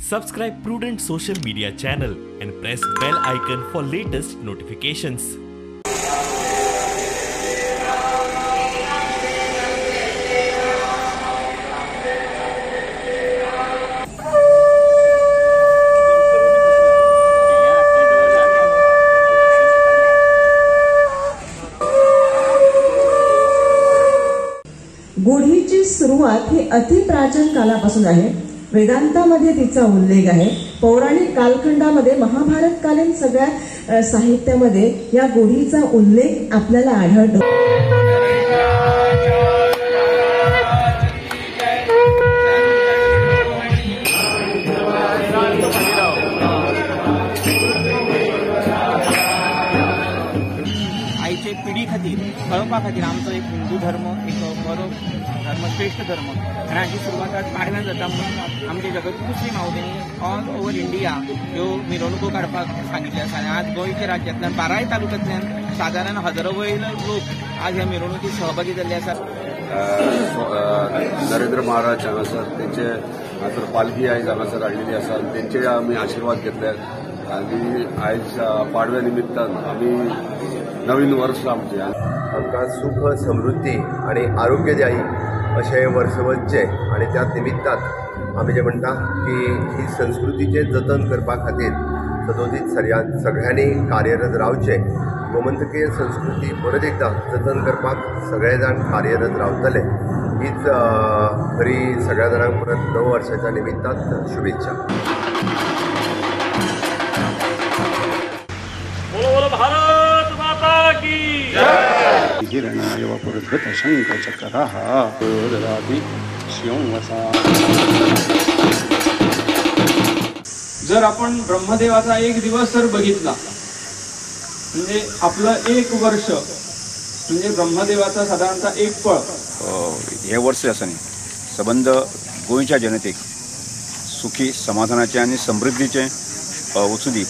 Subscribe Prudent social media channel and press bell icon for latest notifications. गोढीची सुरुवात ही अतिप्राचीन कालापासून आहे. वेदांतामध्ये तिचा उल्लेख आहे. पौराणिक कालखंडामध्ये महाभारतकालीन सगळ्या साहित्यामध्ये या गोढीचा उल्लेख आपल्याला आढळतो. आयचे पिढी खातीर कळोवपा खातीर आमचो एक हिंदू धर्म एक बरो धर्म, श्रेष्ठ धर्म आनी हाची सुरवात आज पाडव्यान जाता म्हणून आमचे जगद्गुरू श्री माऊलींनी ऑल ओव्हर इंडिया ह्यो मिरवणुको काडपाक सांगिल्ले आसा. आनी आज गोंयच्या राज्यांतल्यान 12 तालुक्यांतल्यान सादारण हजारो वयर लोक आज ह्या मिरवणुकीत सहभागी जाल्ले आसात. नरेंद्र महाराज हांगासर तेंचे हांगासर पालखी आयज हांगासर हाडलेली आसा आनी तेंचे आमी आशिर्वाद घेतले आनी आयज पाडव्या निमित्तान आमी नवीन वर्स आमचें आमकां सुख समृद्धी आनी आरोग्यदायी अशें वर्स वचचें आनी त्या निमित्तान आमी जें म्हणटा की ही संस्कृतीचें जतन करपा खातीर सदोदीत सगळ्यांनी कार्यरत रावचें. गोमंतकीय संस्कृती परत एकदां जतन करपाक सगळे जाण कार्यरत रावतले हीच खरी सगळ्या जाणांक परत नव वर्साच्या निमित्तान शुभेच्छा. हिरणाय वपुर्धृत शङ्खचक्रः ददाति शिवंवसा. जर आपण ब्रह्मदेवाचा एक दिवस जर बघितला म्हणजे आपलं एक वर्ष म्हणजे ब्रह्मदेवाचा साधारणतः एक पळ. हे वर्स आसा न्ही सबंद गोंयच्या जनतेक सुखी समाधानाचें आनी समृद्धीचें वचूं दी.